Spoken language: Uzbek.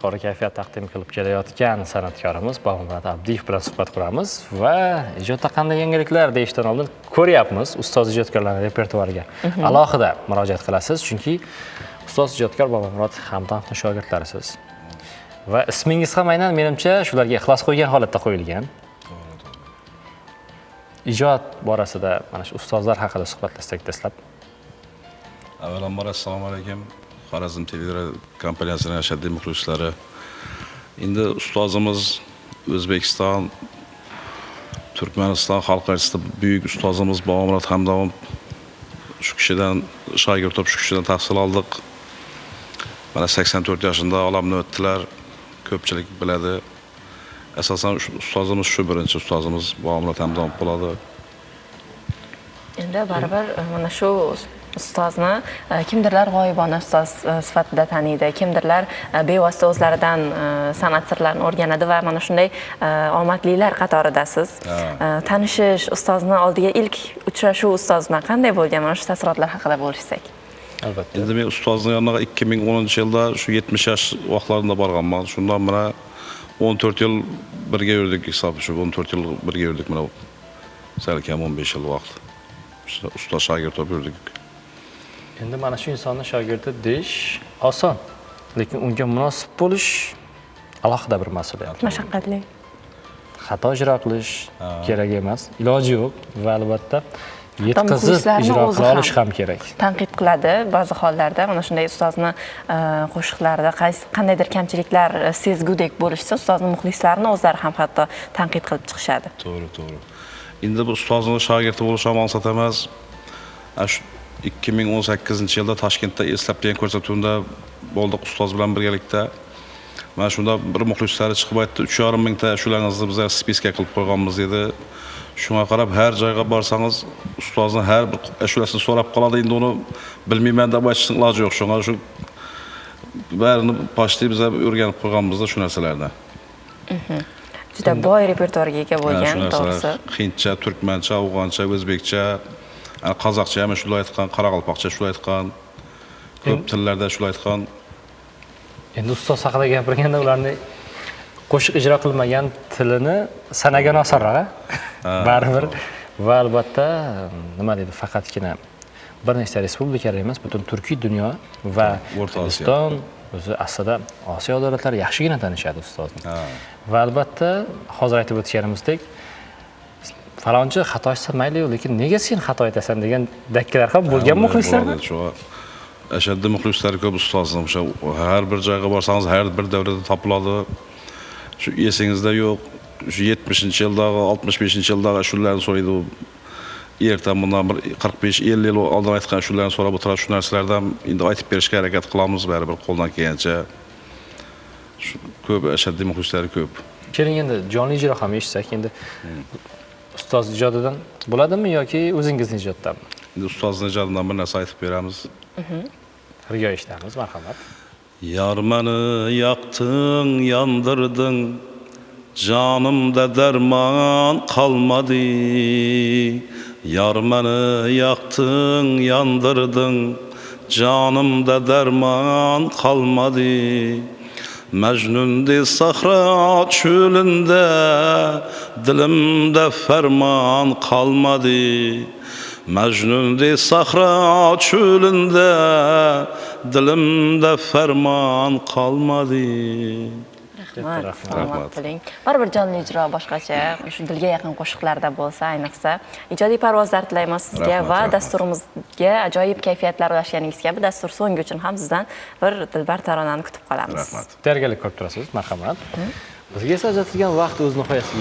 Yuqori kayfiyat taqdim qilib kelayotgan san'atkorimiz Bobomurod Abdiyev bilan suhbat quramiz va ijodda qanday yangiliklar deyishdan oldin ko'ryapmiz, ustoz ijodkorlarning repertuariga alohida murojaat qilasiz, chunki ustoz ijodkor Bobomurod Hamdamovning shogirdlarisiz va ismingiz ham aynan, menimcha, shularga ixlos qo'ygan holatda qo'yilgan. Ijod borasida mana shu ustozlar haqida suhbatlashsak dastlab. Avvalambor, assalomu alaykum, Xorazm televideniye kompaniyasining ashaddiy muxlislari. Endi ustozimiz, O'zbekiston, Turkmaniston xalq artisti, buyuk ustozimiz Bobomurod Hamdamov, shu kishidan shogird bo'lib, shu kishidan tahsil oldik. Mana 84 yoshida olamdan o'tdilar. Ko'pchilik biladi. Asosan shu ustozimiz, shu birinchi ustozimiz Bobomurod Hamdamov bo'ladi. Endi baribir mana shu ustozni kimdirlar g'oyibona ustoz sifatida taniydi, kimdirlar bevosita o'zlaridan san'at sirlarini o'rganadi va mana shunday omadlilar qatoridasiz. Tanishish, ustozni oldiga ilk uchrashuv ustoz bilan qanday bo'lgan, mana shu taassurotlar haqida bo'lishsak. Albatta. Endi men ustozni yoniga 2010 yilda, shu 70 yosh vaqtlarida borganman. Shundan mana 14 yil birga yurdik hisob, shu 14 yil birga yurdik, mana sal kam 15 yil vaqt. Shu ustoz shogird bo'lib yurdik. Endi mana shu insonni shogirdi deyish oson, lekin unga munosib bo'lish alohida bir mas'uliyat. Mashaqqatli. Xato ijro qilish kerak emas, iloji yo'q va albatta yetkazib Muxlislarni ijro o'zi qila olish ham ham kerak. tanqid qiladi ba'zi hollarda. Mana shunday ustozni qo'shiqlarida qandaydir kamchiliklar sezgudek bo'lishsa, ustozni muxlislarini o'zlari ham hatto tanqid qilib chiqishadi. To'g'ri. Endi bu ustozni shogirdi bo'lish ham osonat emas. Shu 2018 yilda Toshkentda Eslab degan ko'rsatuvda bo'ldik ustoz bilan birgalikda. Mana shunda bir muxlislari chiqib aytdi, 3,5 mingta shularni bizlar списка qilib qo'yganmiz dedi. Shunga qarab har joyga borsangiz, ustozni har bir ashulasini so'rab qoladi. Endi uni bilmayman deb aytishning iloji yo'q. Shunga shu barini почти biz o'rganib qo'yganmizda shu narsalarni. Juda boy repertuarga ega Mana bo'lgan, shu narsalar to'g'risi. Hindcha, turkmancha, afg'oncha, o'zbekcha, qozoqcha ham shular aytgan, qoraqalpoqcha shular aytgan, ko'p tillarda shular aytgan. Endi ustoz haqida gapirganda ularni qo'shiq ijro qilmagan tilini sanagan osonroq, a? Baribir va albatta, nima deydi, faqatgina bir nechta respublikalar emas, butun turkiy dunyo va O'rta Osiyo. Hindiston, o'zi aslida Osiyo davlatlari yaxshigina tanishadi ustozni. Va albatta, hozir aytib o'tganimizdek, falonchi xato aytsa mayli, lekin nega sen xato aytasan degan dakkilar ham bo'lgan muxlislarda. Bo'ladi, shu ashaddiy muxlislari ko'p ustozni. O'sha har bir joyga borsangiz, har bir davrada topiladi. Shu esingizda yo'q, shu 70-yildagi, 65-yildagi ashullarini so'raydi u. Erta bundan bir 45-50 yil oldin aytgan ashullarini so'rab o'tiradi. Shu narsalardan endi aytib berishga harakat qilamiz baribir qo'ldan kelgancha. Shu ko'p, ashaddiy muxlislari ko'p. Keling, endi jonli ijro ham eshitsak. Endi ustoz ijodidan bo'ladimi yoki o'zingizni ijoddanmi? Endi ustozni ijodidan bir narsa aytib beramiz. Birga eshitamiz, marhamat. Yar meni yaktın, yandırdın, canımda derman kalmadı. Yar meni yaktın, yandırdın, canımda derman kalmadı. Mecnun sahra çölünde, dilimde ferman kalmadı. Mecnun sahra çölünde, dilimde ferman kalmadı. Rahmat, Rahmat. salomat Rahmat. bo'ling. Baribir jonli ijro boshqacha, shu dilga yaqin qo'shiqlarda bo'lsa, ayniqsa. Ijodiy parvozlar tilaymiz sizga Rahmat, va rahmat. dasturimizga ajoyib kayfiyatlar ulashganingiz kabi dastur so'nggi uchun ham sizdan bir dilbar taronani kutib qolamiz. Rahmat. Tayyorgarlik ko'rib turasiz, marhamat. Bizga esa ajratilgan vaqt o'z nihoyasiga